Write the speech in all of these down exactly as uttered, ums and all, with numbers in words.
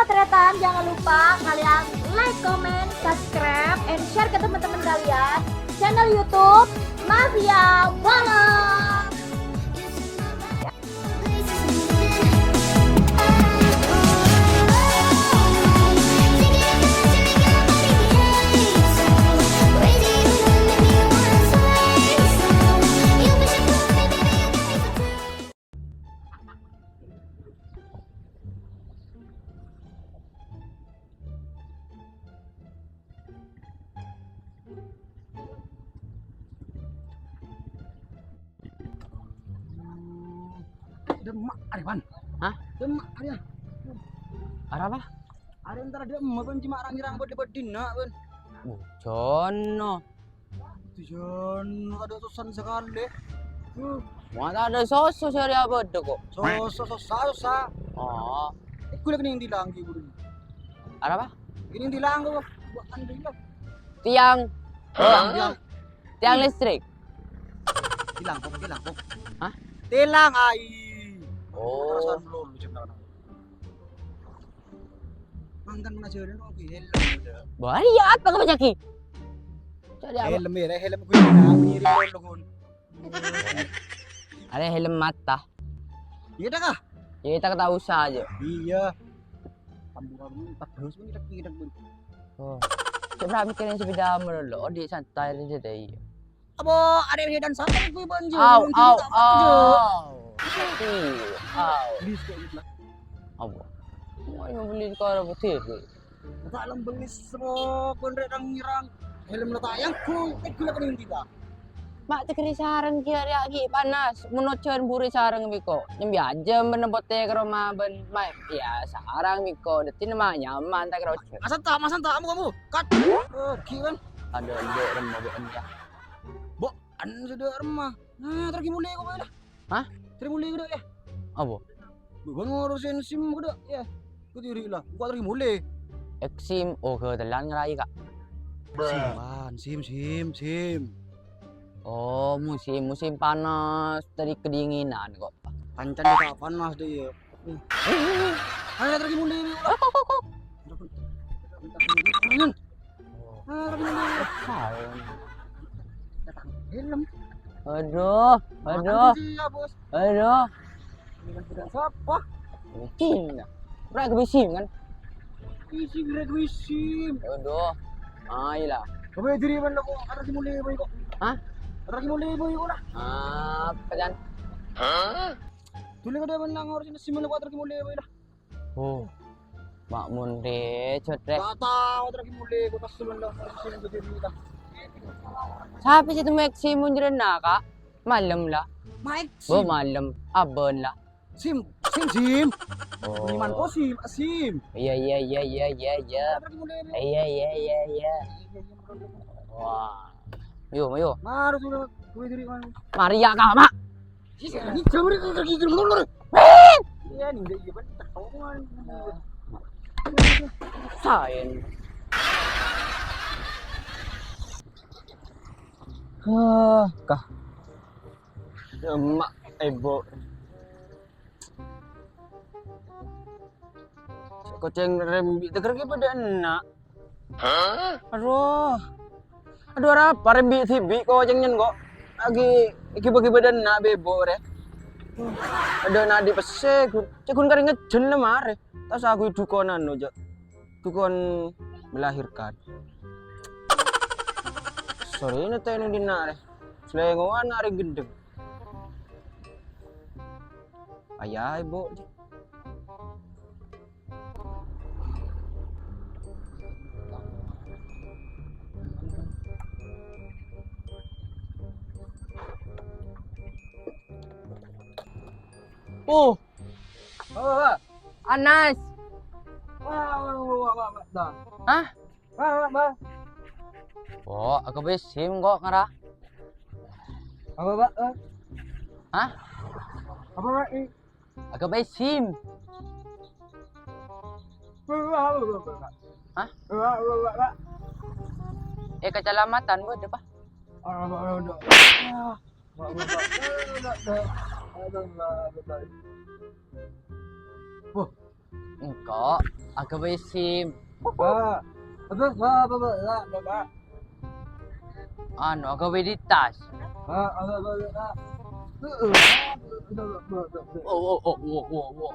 Tarètan, jangan lupa kalian like, comment, subscribe, and share ke teman-teman kalian channel YouTube Mafia Balon. Dâ' emma' arè, Pan. Hah? Dâ' emma' arè, ya. Arapa? Arè entara dâ' emma', Pan, coma rang-nyerang bâdâ-bâdâna, Pan. Bujono. Bujono, tadâ' sossana sakalè. Uh. Wah, tadâ' sosso sè arè abâdâ, kok. Sosso, sossa, sossa. Oh. Iku lagi neng dilang, Ki, buru. Arapa? Ini dilang, kok. Bukan dilang. Tiang. Tiang, tiang. Tiang listrik. Tilang, kok, tilang, kok. Hah? Tilang, ai. Oh. Perasaan belum, lu ciptakan. Mantan pelajaran kok helm udah. Wah, iya, apa kamu caki? Cari apa? Helm ya, helm gue nah, mirip lo, Gun. Ada helm mata. Iya dah kah? Ya, kita kata usah aja. Iya. Kamu kamu empat belas menit kita pun. Oh. Coba mikirin sepeda dulu, oh, di santai aja deh. Apa ada yang dan santai gue banjir? Au, au, au. Sakit. Au. Beli sekali lah. Apa? Mau beli sekarang putih. Tak lem beli semua konrek nang nyerang. Helm letak yang ku, eh, gula kena yang tiga. Mak cekeri sareng ki arè aki panas. Mun ojan buri sareng miko. Nyembi aja ben bote ke rumah ben. Mak, ya sareng miko. Dadi nama nyaman tak kira ojan. Masan tak, masan tak, kamu, kamu. Kat. Eh, ki kan. Ada, ada, remah, bu, ya. Bu, an sudah remah. Nah, terus mulai kok, Bu, dah. Hah? Terus mulai, udah, ya. Apa? Bang ngurusin SIM, udah, ya. Ku diri lah. Gua terus mulai. Ek SIM, oh, ketelan ngerai, Kak. SIM, Pan. SIM, SIM, SIM. Oh, musim, musim panas. Tadi kedinginan kok. Pancen tak panas deh, ya. Ayo, terus mulai, Bu. Kok, kok, kok, kok. Ayo, terus mulai. Helm. Aduh, aduh. Makasih ya, Bos. Aduh. Ini kan sudah siapa? Mungkin. Ora ke SIM kan? Isi, ora ke SIM. Aduh. Ayolah. Kamu diri mana kok? Ada si mulai boy kok. Hah? Ada si mulai boy kok lah. Apa kan? Hah? Dulu kada menang harus ini si mulai kok ada si mulai boy lah. Oh. Mak mun deh, cot deh. Tak tahu, terakhir mulai, gua pas sebelum dah, harus sini gua jadi dah. Siapa sih itu Maxi mun jerena, Kak? Malam lah. Maxi. Oh, malam. Abon lah. Sim, sim, sim. Oh. Iman kau sim, sim. Iya, iya, iya, iya, iya, iya. Terakhir mulai ini. Iya, iya, iya, iya. Wah. Yo, yo. Mari sudah, gue diri mana? Mari ya, Kak, Mak. Ini jam ini lagi jam nol. Iya, nih, iya, Pak. Tahuan. Sain. Hah, kah. Emak, ibu. Koceng rembi' teker ki padha enna'. Aduh. Aduh, arapa rembi' dhibi' koceng nyen kok. Lagi iki bagi padha enna' bebo re. Aduh, nadi pesse, gun. Cek gun kari ngejen le mare. Tas aku dukonan no, Cok. Dukon melahirkan. Sorry, ini tenu di nare. Selengoan nare gendeng. Ayah, Ibu. Oh. Oh, Pak. Anas. Wah, wah, wah, wah, wah, wah. Hah? Wah, wah, wah. Oh, aku beli SIM kok, ngara. Apa, Pak? Eh? Hah? Apa, Pak? Ih. Aku beli SIM. Wah, wah, wah, wah, wah. Hah? Wah, wah, wah, wah. Eh, keselamatan, Bu, ada, Pak? Ah, wah, wah, wah. Ah. Wah, wah, wah. Aduh, wah, wah, wah. Wah. Engko' aghâbây SIM. Ba, ba, ba, ba, ba, ba, ba. Anu, aghâbây di tas. Ba, ba, ba, ba, ba. Heeh. Ba, ba, ba, ba, ba. Oh, oh, oh, oh, oh, oh.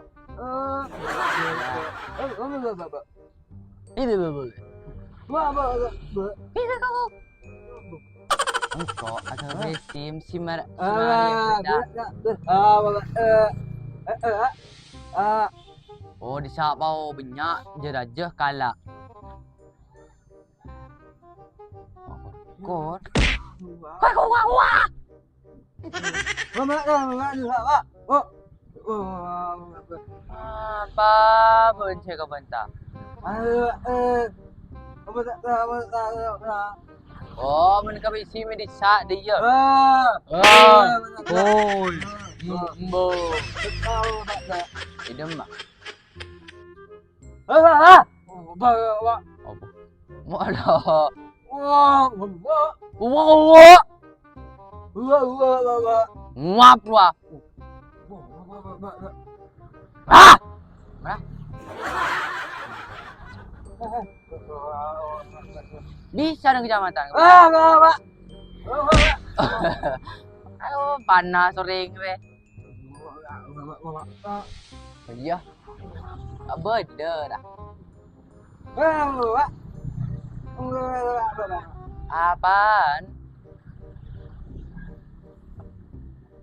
Eh, ba, ba, ba, ba, ba. Ini, ba, ba. Ba, ba, ba, ba. Ini, ba, ba. Engko' aghâbây SIM, SIM mar-, SIM Maria Alah, Bunda. Bunda, Bunda. Ah, wala, eh, eh, eh, ah, ah. Oh, disapa, oh, bânnya', jâ-rajâ kala'. Kor. Wah, wah, wah, wah. Mama, mama, mama, mama. Oh. Oh, mama, mama. Apa bân sè kabânta? Ayo, eh. Apa tak tahu, apa tak tahu, tak. Oh, men ka bisi me dissa' dhi, ya? Ah. Ah. Oi. Mbo. Tahu, tak, tak. Idem, Mak. Ah, ah, ah. Apa? Apa? Malah. Wah, wah. Wah, wah. Wah, wah, wah, wah. Nguap lu, ah. Wah, wah, wah, wah, wah. Ah! Hah? Bisa nang kecamatan. Ah, wah, wah. Wah, wah, wah. Ayo, panas sering, weh. Wah, wah, wah, wah. Iya. Bener, ah. Apaan?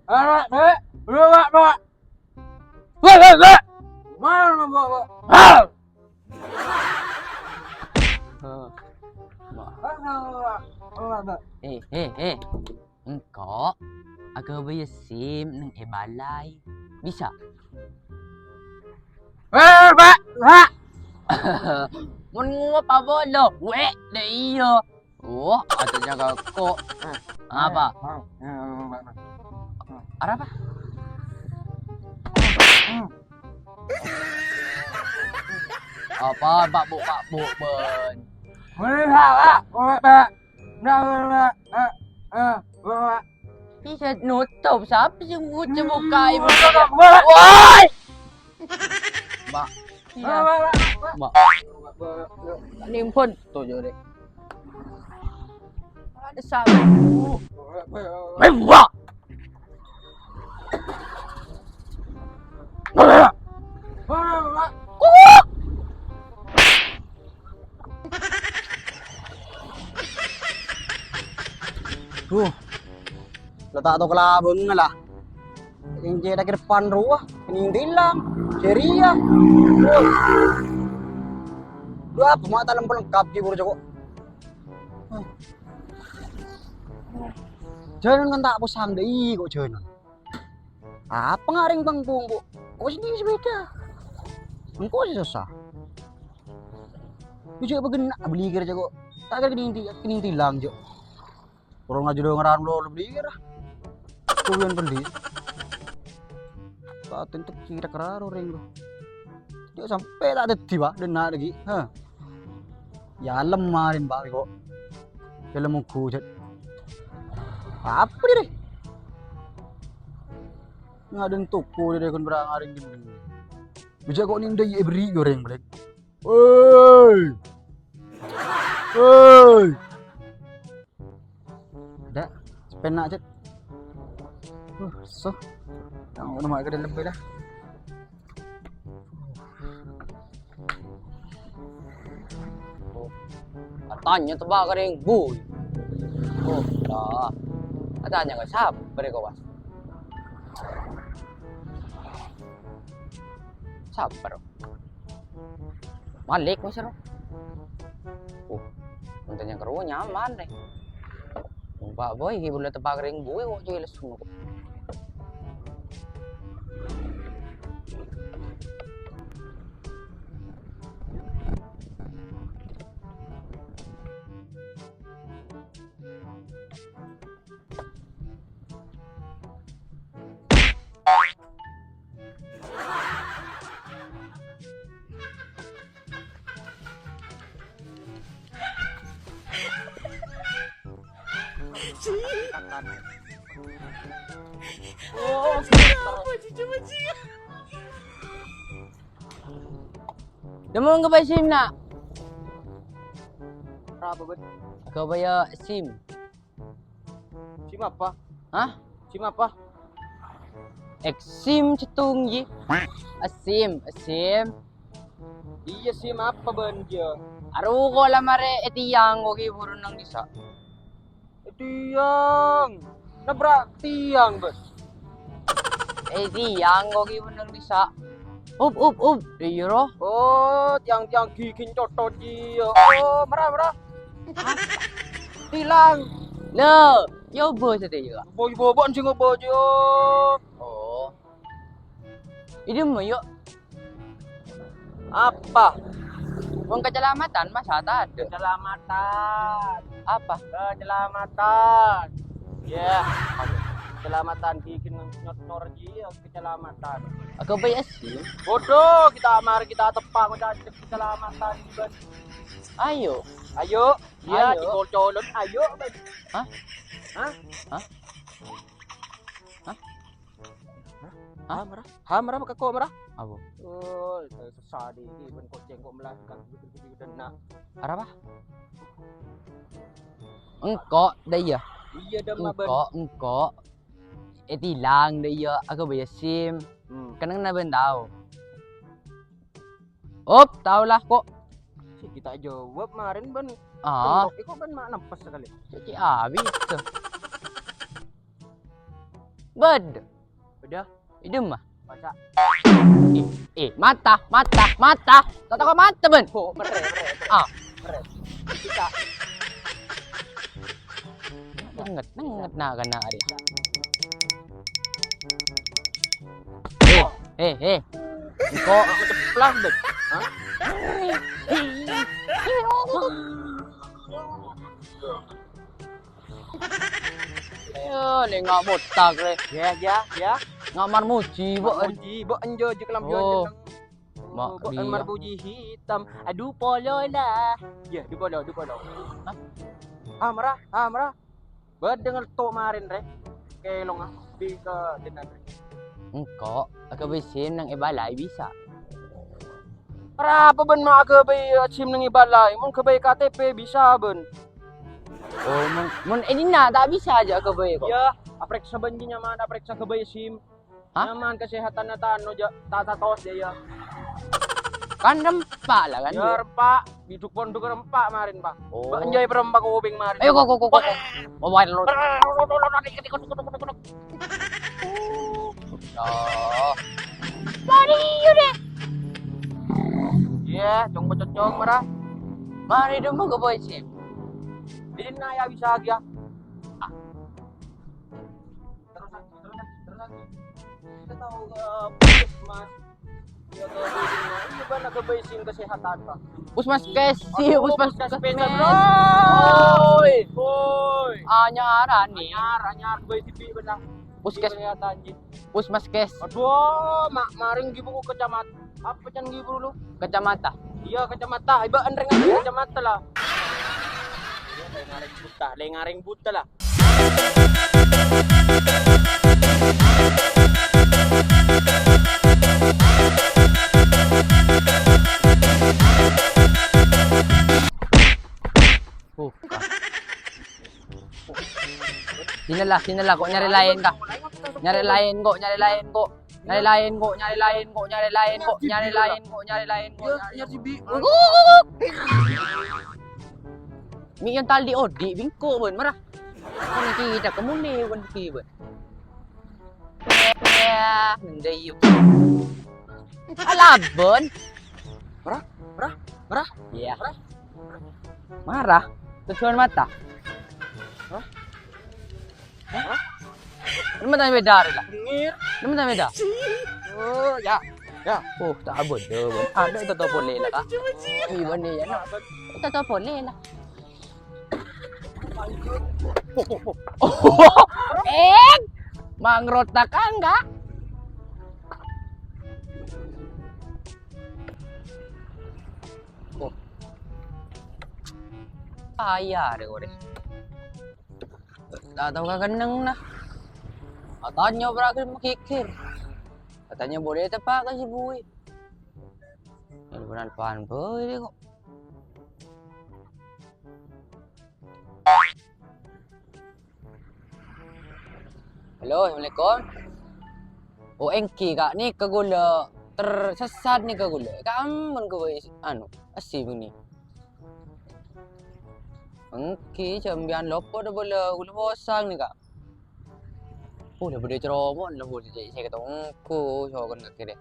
Anak, Dek. Dua, Pak, Pak. Wah, wah, wah. Mana, Pak, Pak? Ah! Hah. Eh, eh, eh. Engko' aghâbây SIM neng è balai. Bisa? Eh, Pak, Pak. Mon nguap apa lo? Weh, deh, iya. Oh, aja jaga kok. Apa? Arapa? Apa, Pak, Bu, Pak, Bu, Ben? Weh, Pak, Pak, Pak. Ndak, ndak, ndak. Eh, eh, wah, wah. Bisa nutup, sapa sè ngucap buka ibu saya? Wah, wah. Woi! Mbak. Iya. Wah, wah, wah, wah. Mbak. Wah, wah, wah. Nimpun. Tuh, jore. Ada sapa? Wah, wah, wah. Eh, Mbak. Duh, la ta' tao kalabângnga la. Sè cè' ta' kèrèpan rowa, kènèng tilang, sè rèya. Duh. Duh, apa ma' ta' lengkap-lengkap ghi' buru jâko'. Jhânan kan ta' posang dâi ko' jhânan. Apa ngarèng bângkong, Bu? Ko' sè sepèda. Engko' sè sossa. Bujâ' bâgâna bâli kèra jâko'. Ta' kèra kènèng ti-, kènèng tilang, jâ'. Orèng ajâ dâ' ngaran lo bâli kèra. Ko' bân bâli. Ta' tentu kèra-kèra orèng lo. Jâ' sampè' ta' dhâddhi, Pak, dâ' enna' dhâggi'. Hah. Ya, lem marin, Pak, ko'. Ya, lem ongghu, jhât. Apa dhiri? Ngadân toko dhiri kon berang aring gini. Bujâ' ko' nèng dâi èberri' orèng, Blek. Woi! Woi! Dâ', sapèna, Cèt. Uh, so. Yang ono ma' ka dâlem bhâi, dah. Oh. Atanya tebak kering, boy. Oh, dah. Atanya ka sapa rèko, Mas? Sapa, Bro? Malik, Mas, Bro. Oh, nonton yang keruwe nyaman, deh. Pak Boy, ghi' bulâ teppa' kering buwi kok cuy lesu kok. Oh, apa cucu bajingan? Dâmma ghâbây SIM, na'? Arapa, Bân? Ghâbây SIM. SIM apa? Hah? SIM apa? Ek SIM cèttong, ji. A SIM, a SIM. Iyâ, SIM apa, Bân, jâ? Arowa la marè è tiang, ko' ghi' buru neng dissa'. Tiang. Nabrak tiang, Bos. Eh, tiang ko' ghi' buru neng dissa'. Up, up, up. Iyâ, ro. Oh, tiang-tiang ghighina cotho, jiyâ. Oh, mara, mara. Tilang. Lho, yâ, bos, tadi yâ. Boy, boy, boy, sing boy, jiyâ. Oh. Ini mah, yuk. Apa? Wong kecelamadhân, masa tadâ'? Kecelamadhân. Apa? Kecelamadhân. Yâ, kecelamadhân ghighina nyotor, jiyâ, kecelamadhân. Aghâbây SIM. Bodoh, kita mari kita teppa' ngoca' kecelamadhân, Bân. Ayo. Ayo. Yâ, ayo. Dicol-colon, ayo, Bân. Hah? Hah? Hah? Hah? Hah? Hah, mara? Hah, mara, ka ko' mara? Apa? Oh, sesa dhi, bân kocèng ko' melakar, begitu-begitu, nah. Arapa? Engko', dâ' iyâ. Iyâ, dâ' emma, Bân. Engko', engko'. Ètilang, dâ' iyâ, aghâbây SIM. Hmm. Kennengnganna bân tao. Op, tao la, ko'. Sè ghi' ta' jawab marèn bân. Ah. Tengok, iko bân ma' nempes sakalè. Cè' abis tuh. Bâdâ. Bâdâ. Idem, ah. Masa? Eh, eh, mata, mata, mata. Ta' tako' mata, bân. Oh, merè, merè, merè. Ah. Merè. Bisa. Nenget, nenget na kana' arèya. Eh, eh, eh. Engko' aku ceplang, Bos. Hah? Ayo, lè nga' botak, lè. Ya, ya, ya. Nga' marmuji, Bos. Marmuji, Bos, enjo, je kelam Oh. Jonjeng. Mak Oh, Bos, Ria. Marmuji hitam. Aduh, polo lah. Ya, du polo, du polo. Hah? Ah, mara, ah, mara. Bâdâ ngelto' marèn, rè. Kelong, ah. Bi' ka dinna', rè. Engko', aghâbây SIM neng è balai bisa. Arapa bân ma' aghâbây SIM neng è balai? Mon ghâbây K T P bisa, bân. Oh, mon, mon è dinna' ta' bisa jâ' aghâbây, ko'? Iyâ, aparèksa bân jâ' nyaman, aparèksa ghâbây SIM. Hah? Nyaman kasehatanna tano jâ', ta' tatos jâ', iyâ. Kan rempa' la, kan, Iyâ, Bu? Rempa'. Biduk pondhuk rempa' marèn, Pak. Oh. Bâ' enjâi rempa' kopèng marèn. Ayo, ko', ko', ko', ko', ko'. Mobile lo. Oh. Mari, yuk deh. Iyâ, cong-cong, mara. Mari dulu ke boy sih. Dinna' ya bisa, ya. Ah. Terus lagi, terus lagi, terus lagi. Kita tahu ke puskesmas. Ya, ke ini, ini bân aghâbây SIM kesehatan, Pak. Puskesmas, iya, Aduh, puskesmas, puskesmas, puskesmas. Bro. Woi. Woi. Anyar, ani. Anyar, anyar, ghâbây TV bân. Puskes-, kesehatan, Ji. Puskesmas. Aduh, ma-, marèn ghi' buku kacamata. Apa can ghi' buku lu? Kacamata. Iyâ, kacamata. Iba enreng kacamata lah. Iyâ, lè ngarèng buta, lè ngarèng buta lah. Sini lah, sini lah, ko' nyarè laèn, Kak. Nyarè laèn, ko', nyarè laèn, ko'. Nyarè laèn, ko', nyarè laèn, ko', nyarè laèn, ko', nyarè laèn, ko', nyarè laèn, ko', nyarè laèn, ko'. Iyâ, iyâ, Sibi. Mi' yang tali odi', bengko', bân, mara. Kan kita kemune, bân, ki, bân. Yâ, ndeyu. Alabân. Mara, mara, mara. Iyâ. Mara. Mara. Tujuan mata. Hah? Hah? Nama tanya beda hari lah. Ngir. Nama tanya beda. Oh, ya. Ya. Oh, ta' bâdâ, bân. Adâ' toto polè la, Kak. Iyâ, bân, iyâ, no. Toto polè la. Eh, mangrot ta' kangka. Oh. Ayah deh, kore. Ta' tao kakennengnga. Atanya berakhir makikir. Katanya boleh tepak ka si Bui. Nelpon bhâi kok. Halo, assalamualaikum. Oh, èngghi, Ka', nèka kaulâ tersesat nèka kaulâ. Ka' ampon kaulâ, anu, esi bânnè. Èngghi, sampèyan lopot bâlâ, kaulâ posang nèka. Oh, la bâdâ ceromo, la bâdâ cè' sè katongko, sokon kakè deh.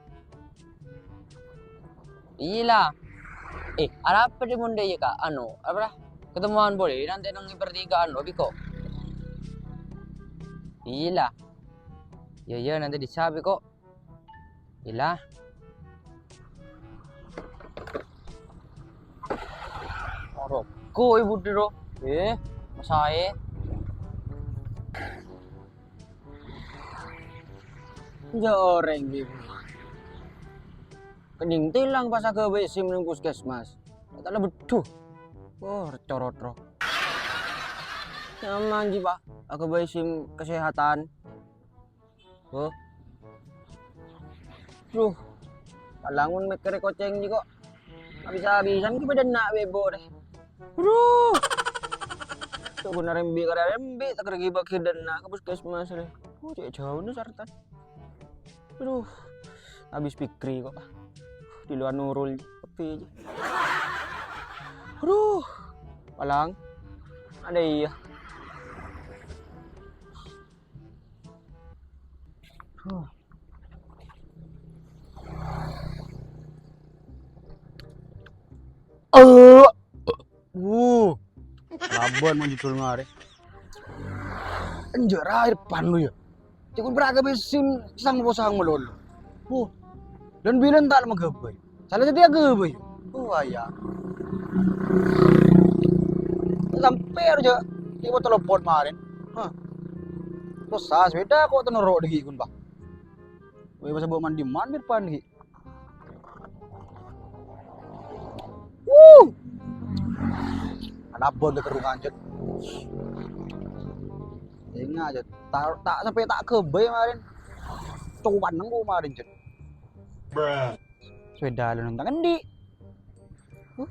Iyâ la. Eh, arapa dhi mon dhi iyâ, Ka'? Anu, apa dah? Ketemuan polè nanti neng pertigaan lo, Biko. Iyâ la. Iyâ, iyâ, nanti dissa', Biko. Iyâ la. Oro, ko ibu diro. Eh, masae. Jâ' orèng ghi. Kennèng tèlang pas aghâbây SIM neng puskesmas. Ta' la beddhu. Oh, corot ro. Nyaman jiyâ, Pak. Aghâbây SIM kesehatan. Oh. Duh. Palang mon mèkkèrè kocèng jiyâ kok. Abis-abisan ghi' bâdâ enna' bebo deh. Aduh. Coba narembi karè rembi, tak kira ghi' bâghi dâ' enna' ka puskesmas deh. Oh, cè' jhâuna sartan. Aduh. Abis pikri kok. Di luar Nurul, sepi aja. Aduh. Palang. Ada iya. Huh. Eh. Wuh. Laban mon judul ngarè. Enjâ' ra aèr pan lu ya. Cè' kon pera' ka besin sang posang malolo. Wuh. Dan bilen ta' lem aghâbây. Salah sèttong aghâbây. Oh, aya. Sampè' arjâ, kèya telepon marèn. Hah. Terros sa sepeda kok tenoro dâggi' kun, Pak. Weh, masa bâ' mandi man, Irfan, ghi'. Wuh. Anabon dâ' kerrungan, Cèt. Enga', Cèt. Ta', ta' sampè' ta' aghâbây marèn. Cowan nengko marèn, Cèt. Sepeda lu neng ta' kendi'. Huh.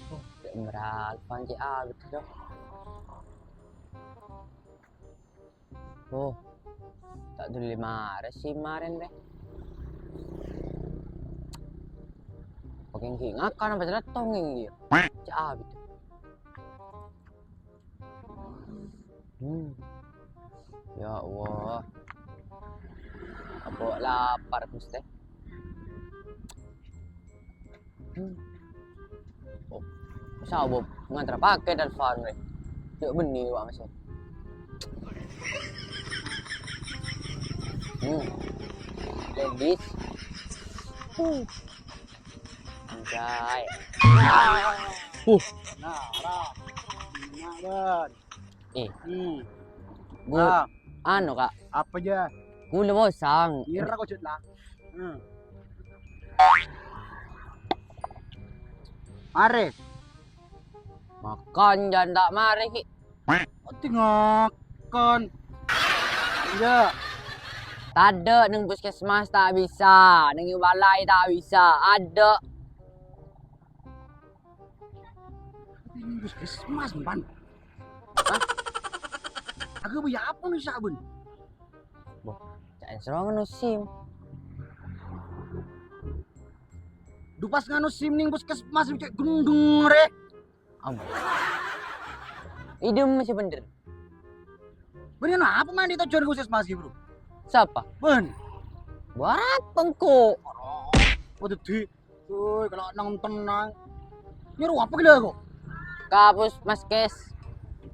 Huh, cè' meral, pancè' abit, dok. Oh, ta' dhuli marè sih marèn, deh. Paking ghi' ngakan apa cerattong ini, ya? Cè' abit. Hmm. Ya Allah. Apa lapar, Gusti. Hmm. Oh. Sabo ngantar paket Alfamart. Yuk, bânnè, Pak, Mas. Hmm. Ladies. Hmm. Anjay. Uh. Nah, ra. Nah, Bang. Eh. Hmm. Gu-, ah, anu, Kak. Apa aja? Kaulâ posang. Ngira kok jut lah. Hmm. Marè. Makan jân ta' marè, Ki. Ati ngakan. Iya. Tadâ' neng puskesmas ta' bisa, neng balai ta' bisa, adâ'. Ati neng puskesmas, Pan. Hah? Aghâbây apa nih, Sabun? Boh, ca'na soro nganu SIM. Du pas nganu SIM neng puskesmas, cè' gendeng rè. Am. Idem masih bener. Bener apa main di tujuan khusus masih, Bro? Sapa? Ben. Barat pengko. Waduh, di. Woi, kalau nang tenang. Nyuruh apa gila kok? Kapus Maskes.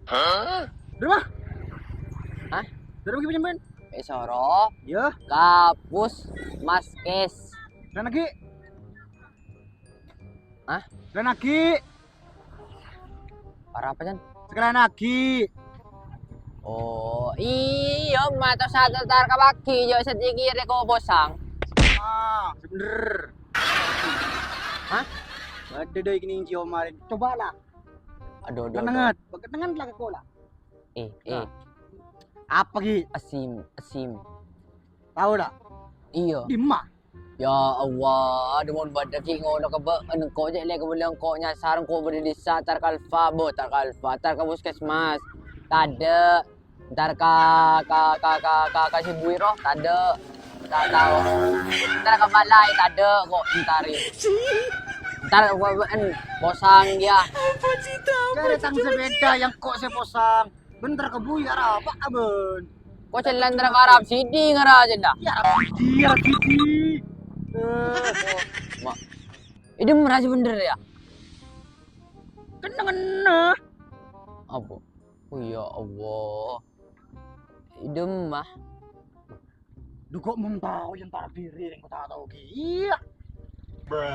Hah? Dari mana? Hah? Dari mana, Ben? Eh, soro. Ya. Kapus Maskes. Dan lagi? Hah? Dan lagi? Para apa, Jan? Sekalian lagi. Oh, iya, mato satu tar ka pagi, yo sedikit reko posang. Ah, bener. Hah? Ada deh gini cium kemarin. Cobalah. Aduh, aduh, aduh. Kenengat, kenengat lah ke kola. Eh, eh. Nah. Apa, Gi? Asim, asim. Tahu tak? Iyâ. Dimma? Ya Allah, dâ' mon bâdâ ghi' ngono ka bâ'en, engko' jhâ' lè kabellâ engko' nyasar, engko' bâdâ è dhisa, entar ka Alfa, bâh, entar ka Alfa, entar ka puskesmas. Tadâ'. Entar ka, ka, ka, ka, ka, ka Sibuiro, tadâ'. Ta' tao. Entar ka balai, tadâ' ko' entar. Entar ko' bâ'en posang, yâ. Jârèya tang sepèda yang ko' sè posang. Bân entar ka bui arapa, bân? Ko' cella' entar ka Arab Sidi ngara cella'. Yâ, Arab Sidi, Arab Sidi. Eh. Ma'. Idem rajâ bhendher, yâ? Kennengnganna. Apa? Oh, ya Allah. Idem, mah. Dhu, ko' mon tao yâ entar diri rèng ko' ta' tao kèya.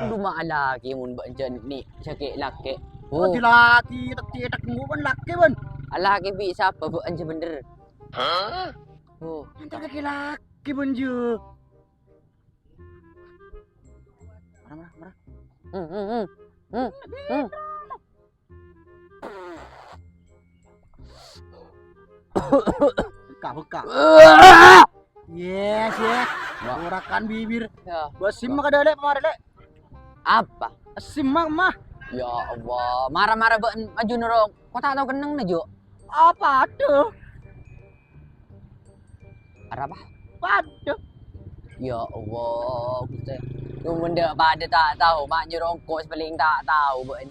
Dhu, ma' alakè mon bâ'en jhâ' nè' sakè' lakè. Oh, oh. Dilakè, tèttè, tèttè, bân lakè, bân. Alakè bi' sapa bâ'en jhâ' bhendher? Hah? Oh. Entar lakè-lakè, bân, jhâ'. Mara, mara, mara. Hmm, hmm, hmm. Hmm, hmm. Bukka', bukka'. Yes, yes. Wah. Ora kan bibir. Ya. Bâ' sim ka dâlâ' pamarè, Lè'. Apa? Sim mah, mah. Ya Allah, mara-mara bâ'en maju noro. Ko' ta' tao kennengnga, Jo. Apa adâ? Arapa? Padâ. Ya Allah, Ghustè. Coma dâ' padâ ta' tao, ma' nyoro engko' sè palèng ta' tao, bâ'en.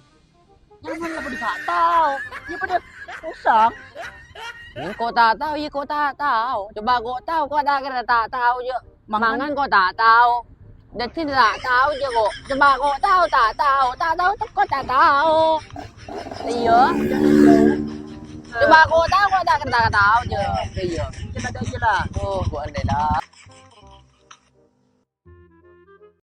Nyamana padâ ta' tao. Yâ padâ usang. Engko' ta' tao, yâ ko' ta' tao. Coba ko' tao, ko' ta' kèra ta' tao, jâ. Mangan. Mangan ko' ta' tao. Dâddhi ta' tao, jâ, ko'. Coba ko' tao, ta' tao. Ta' tao, ko' ta' tao. Iyâ. Coba ko' tao, ko' ta' kèra ta' tao, jâ. Iyâ. Kita ada aja lah. Oh, ko' andai lah.